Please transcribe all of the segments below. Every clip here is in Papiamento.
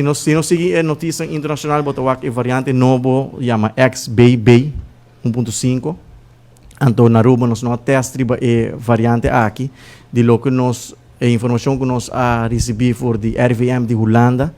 Si nos sigui e notisia internashonal, bo ta wak e variante nobo yama XBB 1.5. Anto na Aruba nos no a test riba e variante aki. Di loke nos e informashon ku nos a risibí for di RIVM di Hulanda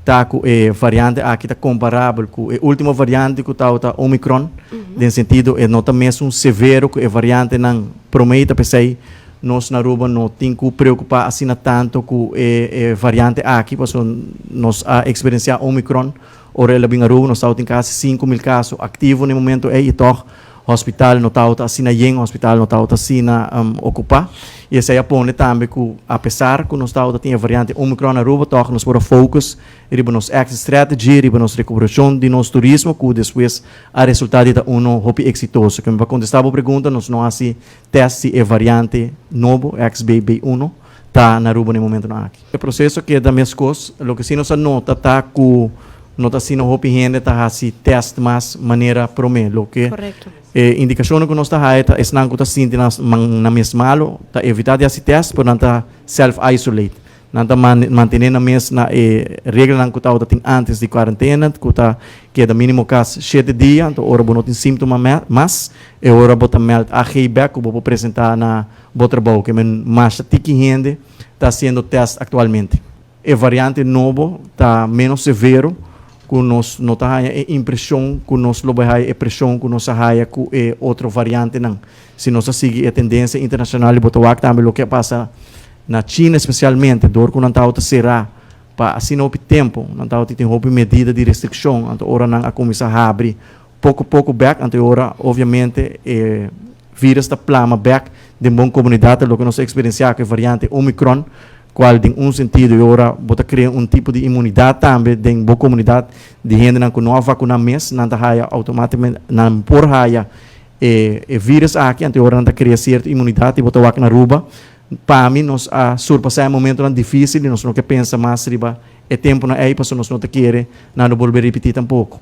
ta ku e variante aki ta komparabel ku e último variante ku tabata Omicron, den sentido e no ta mesun severo ku e variantenan promé. Ta p'esei nos na Aruba no tin ku preokupá asina tanto ku e variante aki, pasobra nos a eksperensiá Omicron ora el a bin Aruba. Nos tabatin kasi 5000 kaso aktivo na e momento ei i tòg hospital no tabata asina yen, hospital no tabata asina okupá. I esei a pone tambe ku apesar ku nos tabata tin e variante Omicron na Aruba, tòg nos por a focus riba nos exit strategy, riba nos rekuperashon di nos turismo, ku despues a resultá di ta uno hopi eksitoso. Ke mi pa kontestá bo pregunta, nos no hasi test si e variante nobo, XBB1, ta na Aruba na e momentonan aki. E proseso keda meskos. Loke si nos a nota ta ku no ta asina hopi hende ta hasi test mas manera promé. Loke e indikashonnan ku nos ta haya ta esnan ku ta sinti nan nan mes malu ta evitá di hasi test, pero nan ta self isolate. Nan ta mantené nan mes na e reglanan ku tabata tin antes di kuarentena, ku ta keda mínimo kas 7 dia. Anto ora bo no tin síntoma mas, e ora bo ta meld AG bèk ku bo por presentá na bo trabou. Ke men masha tiki hende ta hasiendo test aktualmente. E variante nobo ta ménos severo, ku nos no ta haña e impreshon ku nos lo bai haña e preshon ku nos a haña ku e otro variantenan. Si nos a sigui e tendensia internashonal i bo ta wak tambe loke a pasa na China espesialmente, dor ku nan tabata será pa asina hopi tempu, nan tabata tin hopi medida di restrikshon, anto ora nan a kuminsá habri poko poko bèk, anto e ora obviamente e virus ta plama bèk den bon komunidat, loke nos a eksperensiá ku e variante Omicron, kual den un sentido e ora bo ta krea un tipo di inmunidat tambe den bo komunidat di hendenan ku no a vakuná mes, nan ta haya outomátikamente, nan por haya e virus aki, anto e ora nan ta krea sierto inmunidat i bo ta wak na Aruba. Pa mi nos a surpasá e momentonan difísil i nos no ke pensa mas riba e tempunan ei, pasobra nos no ta kere nan lo bolbe ripití tampoko.